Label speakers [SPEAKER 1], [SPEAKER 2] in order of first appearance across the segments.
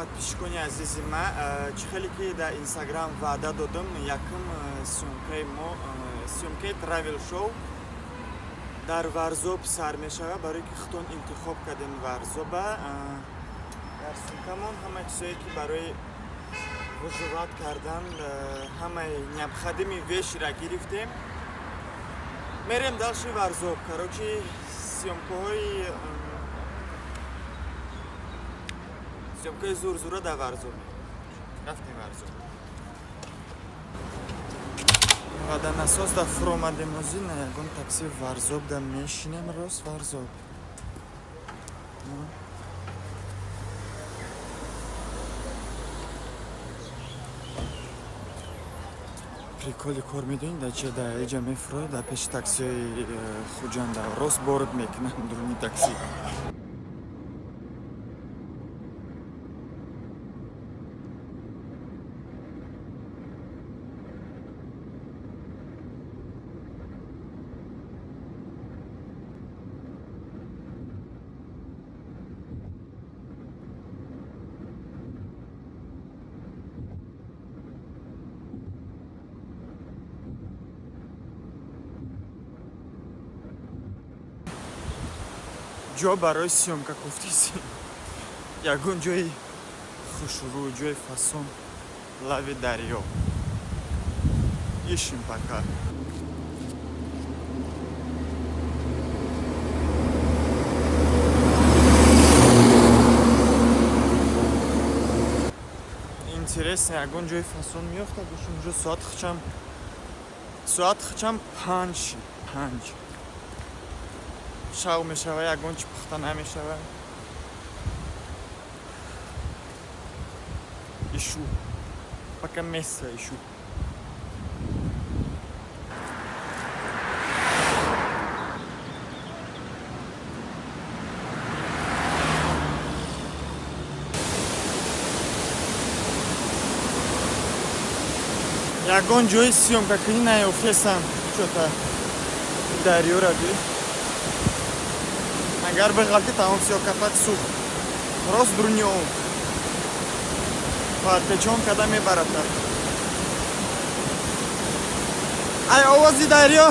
[SPEAKER 1] Подписчикони азизи ма, чӣ хеле ки дар Инстаграм ваъда додам, якум съёмкаи мо, съёмкаи travel show дар Варзоб сар мешавад, барое ки худтон интихоб кардем Варзоба. Дар сумкамон ҳама чизое ки барои выживать кардан, ҳамаи необходимый вещира гирифтем, мерем дальше Варзоб. Короче, съёмкаи зурзура дар Варзоб. Рафтем Варзоб. Ва дар насос да фуромадем, озӣ на ягон такси Варзоб да мешинем, рост Варзоб. Приколи кор медонӣ дар чи? Дар иҷа мефурояд, дар пеши таксиҳои Хуҷанда рост борд мекунанд дуруни такси. Ҷо барои съёмка гуфтиси, ягон ҷои хушрӯ, ҷои фасон, лави дарё ишим пока. Интересно, ягон ҷои фасон меёфта бошем. Уже соат хичам 5, 5 шав мешава, ягон чи пухта намешава. Ищу пока, место ищу. Ягон ҷои съёмка кунӣ наёфтесам. Чота дарёра би, агар биғалти, тамом, всё, капат сӯхт, рост дуруни об парпечон када мебарата. Ай, овози дарё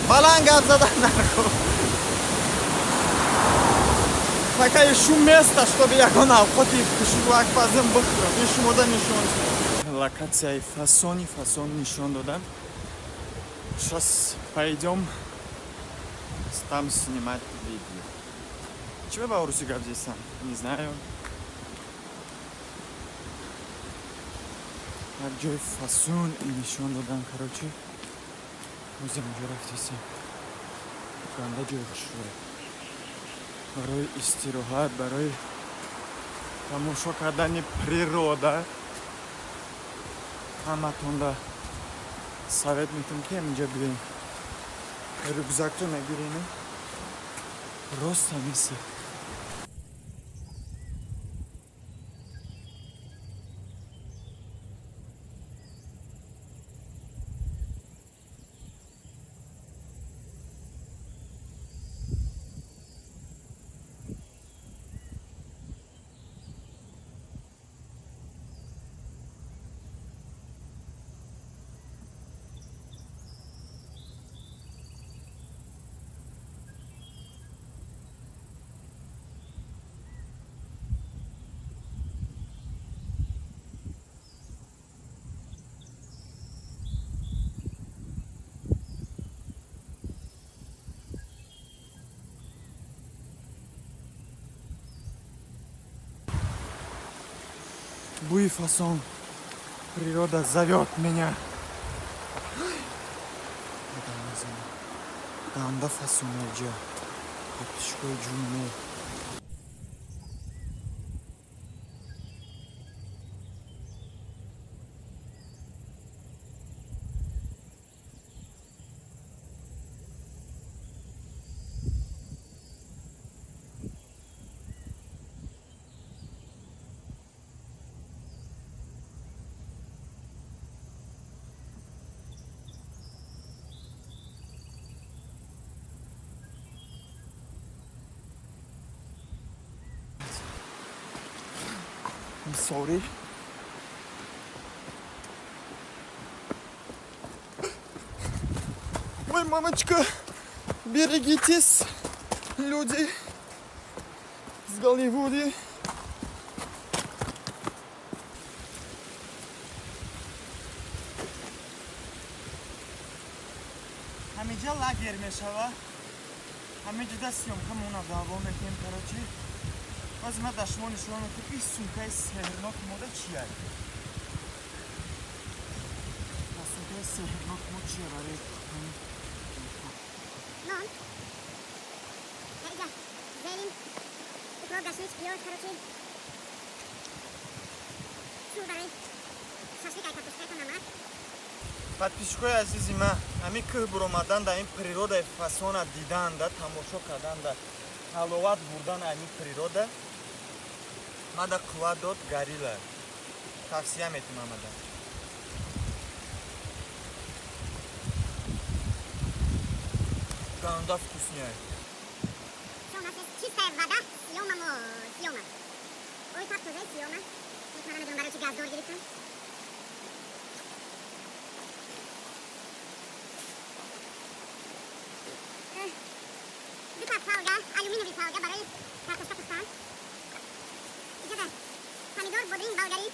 [SPEAKER 1] баланд гап задан нархо. Пока ищу место, чтобы ягон авқоти хушрӯак пазим, бихӯрам, и шумода нишон, локатсияи фасони фасон нишон додам. Сейчас пойдем там снимать видео. Чего ба русӣ гап зесам, не знаю. Як ҷои фасун нишон додам, короче, ҳозир онҷо рафтесем. Ганда ҷои хушрӯе барои истироҳат, барои тамошо кардани природа. Ҳаматонда совет метам, ки ҳаминҷа биёем, рюкзакто нагирем, рост ҳамисе. Бӯи фасон, природа зовет меня. Ганда фасонеҷа, подписчикои ҷуне. I'm sorry. Ой, мамочка, берегитесь, люди с Голливуде. Ҳамиҷа лагер мешава. Ҳамиҷада съёмка мона давом мекунем, короче. Боз ма дар шумо нишон медиҳам, ин сумкаи сеҳрнок мода чия? Сумкаи сеҳрнок мо чия барои
[SPEAKER 2] Нон. Иҷа зелень, укроп, гашнич, пиёз, короче. Шур барои шашлик, ай картошка, намак.
[SPEAKER 1] Подписчикои азизи ман, ҳамин кӯҳ буромадан да ин природаи фасона диданда, тамошо карданда, ҳаловат бурдан ҳамин природа мада қувват дод. Горилла тавсия метунам ада. Ганда вкусняй.
[SPEAKER 2] Что у нас есть? Чистая вода, съема, мо, съема. Ой, как тоже съема. Вот мара медонам барои чи газдор гирифтам. Дута фолга, алюминиевый фолга барои картошка пухтан. Иҷода помидор, бодринг, болгарӣ.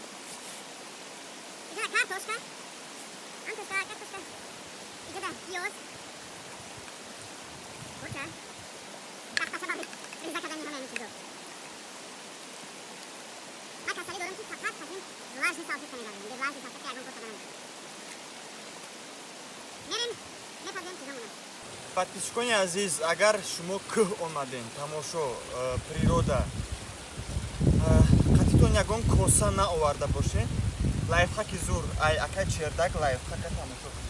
[SPEAKER 2] Иҷода картошка. Антошка, картошка. Иҷода пиёз. Курча. Тахташа ба реза кардани ҳамаи ин чизо. Ман касалӣ дорам, ки фақат ҳамин влажный салфетка мебарам. Бе влажный салфетка ягон кор карда наметавонам. Мерем, мепазем чизомона.
[SPEAKER 1] Подписчикони азиз, агар шумо кӯҳ омадем, тамошо, природа, қатитон ягон коса наоварда бошед, лайфхаки зур, ай акай чердак лайфхака тамошо кунед.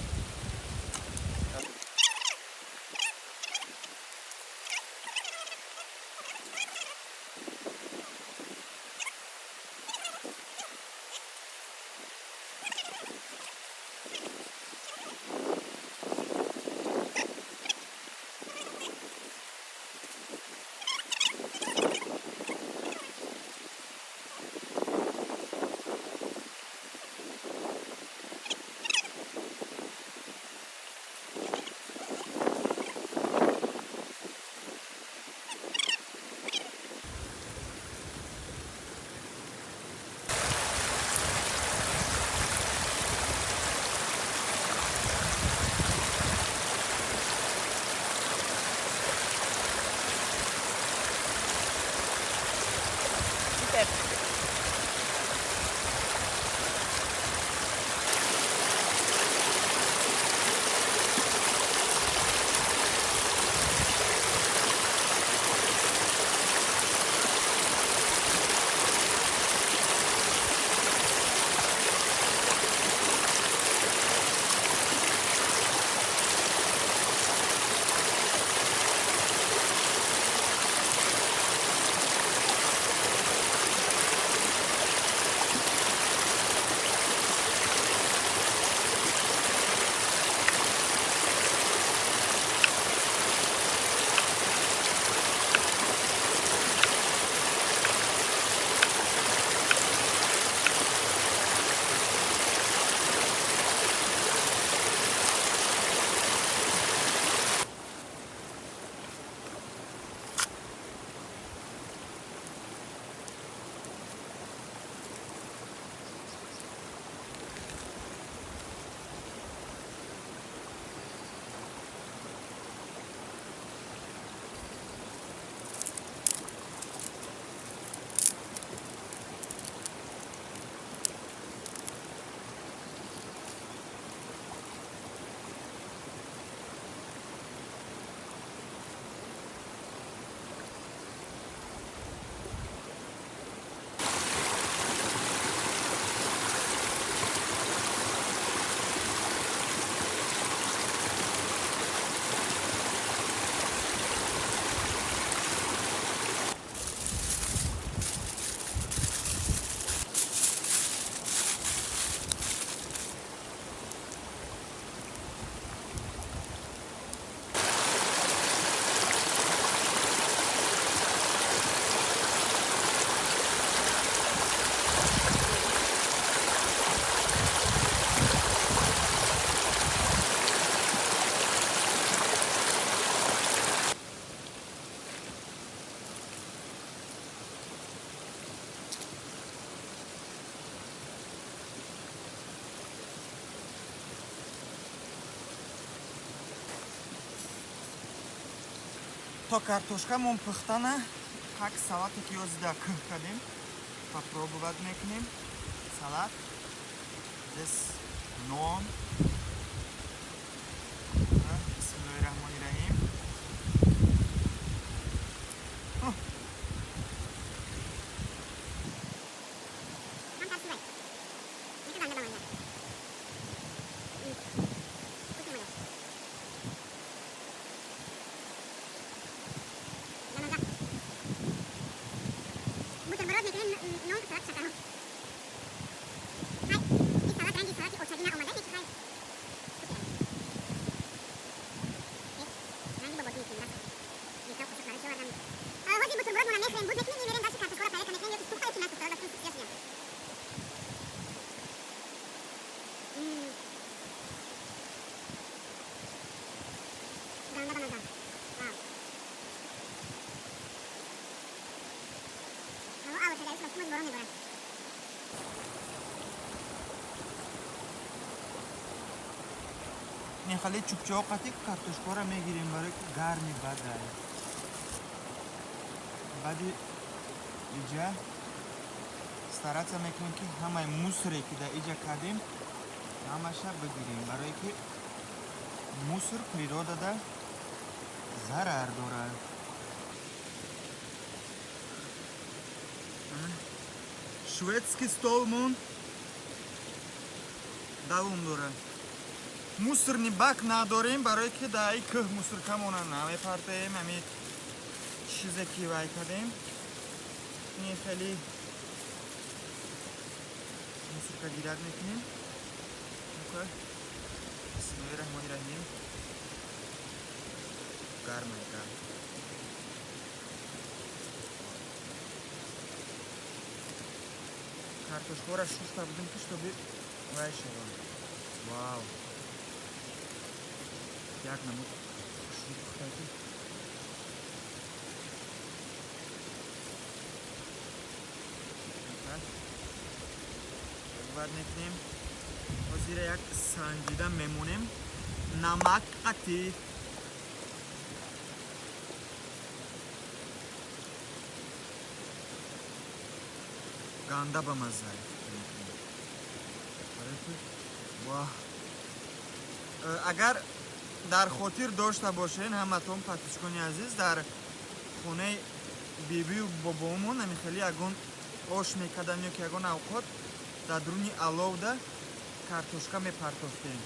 [SPEAKER 1] То картошкамон пухтана, как салате ки ёзида кӯҳ кардем, попробовать мекунем. Салат. Здесь нон. Бисмиллоҳи раҳмони раҳим.
[SPEAKER 2] Камтар шудай. Нека ганда бамаза. Вкусный мадо. Бамаза. Бутерброд мекунем, нон, салат, шакарҳо. Хай, ин салат ранги салати очагӣ наомада, неки хай. Супер. Ранги бобогӣ мекунем, бас. Беҳтар қошуқ барои чӣ овардам? Ҳозир бутербродмона мехӯрем, буд мекунем, мемерем, дальше картошкаро проверка мекунем, ё ки сӯхта, ё ки насӯхта, ба фикр сиёҳ шудам. Ганда бамаза. Вау. Ҳаво абр шуда, исма кумаз борон меборад.
[SPEAKER 1] Нехали чӯбчаҳо қати картошкаро мегирем, барои ки гарми бадай. Баъди иҷа стараться мекунем, ки ҳамаи мусоре, ки дар иҷа кардем, ҳамаша бигирем, барое ки мусор природада зарар дорад. Шведский столмон давом дорад. Мусорный бак надорем, барое ки дар ин кӯҳ мусоркамона намепартоем. Ҳами чизе ки вай кардем, ин хеле мусорка гирак мекунем. Ну-ка, бисмиллоҳи раҳмони раҳим. Гармай, гарм. Картошкаро шушта будем, ки чтобы вай шавад. Вау, як намуд хушрӯ пухтаки. Бад мекунем. Ҳозира як санҷида мемонем намак қатӣ. Ганда ба мазза. Ваҳ, агар дар хотир дошта бошен, ҳаматон, подписчикони азиз, дар хонаи бибию бобоомон ами хеле ягон ош мекардам ё ки ягон авқот, дар дуруни аловда картошка мепартофтем,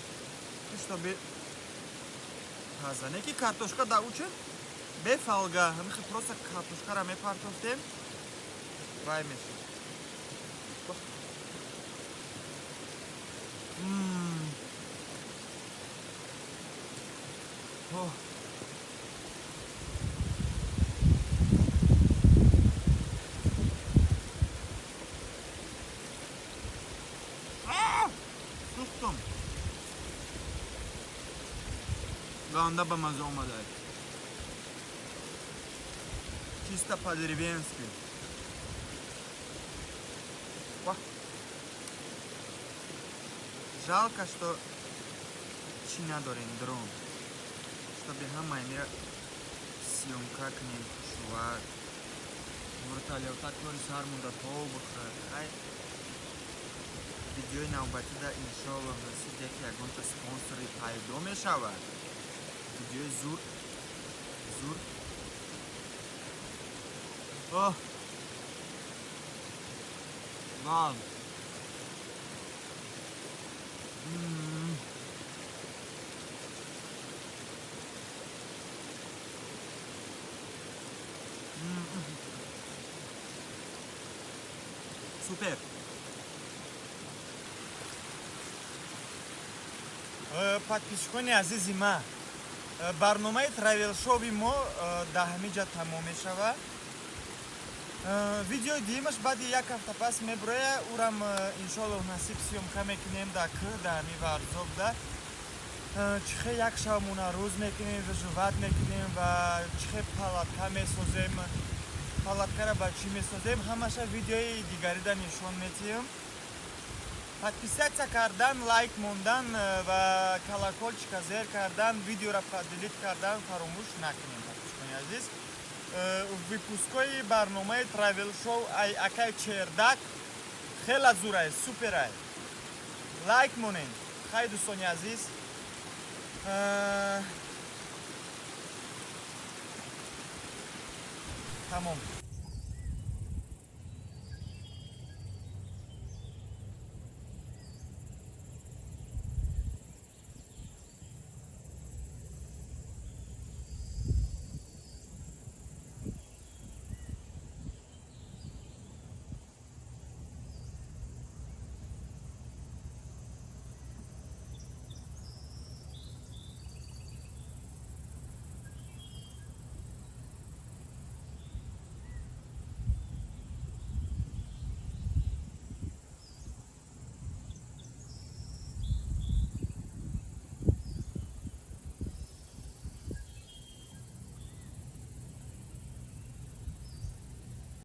[SPEAKER 1] чтобы паза. Не ки картошка да учен бефалга, ҳамихе просто картошкара мепартофтем, вай мешуд. М. О. А! Сӯхтум. Ганда ба маза омадай. Чисто по-деревенски. Вах. Жалко, что чӣ надорем, дрон. Чтобы ҳамаи мира съёмка кунем, хушвак. Вертолёта кори сар монда то бихӯрад. Ай, видеои навбатида, иншоаллоҳ, насиб, яке ягонта спонсори пайдо мешавад. Видеои зур зур. Оҳ! Вау! М. М. Супер! Подписчикони азизи ма, барномаи travel шоуи мо дар ҳамин ҷа тамом мешавад. Видеои дуюмаш баъди як ҳафта пас меброя. Урам, иншоаллоҳ, насиб, съёмка мекунем дар кӯҳ, дар ҳамин Варзобда, чӣ хел як шабмона рӯз мекунем, выживать мекунем ва чӣ хел палатка месозем, палаткара ба чӣ месозем, ҳамаша видеои дигарида нишон метиҳем. Подписаться кардан, лайк мондан ва колокольчика зер кардан, видеоро поделить кардан фаромӯш накунем, подписчикони. Дӯстони азиз, выпускҳои барномаи travel show ай акай Чердак хела зурай, суперай, лайк монен. Хай, дӯстони азиз, тамом.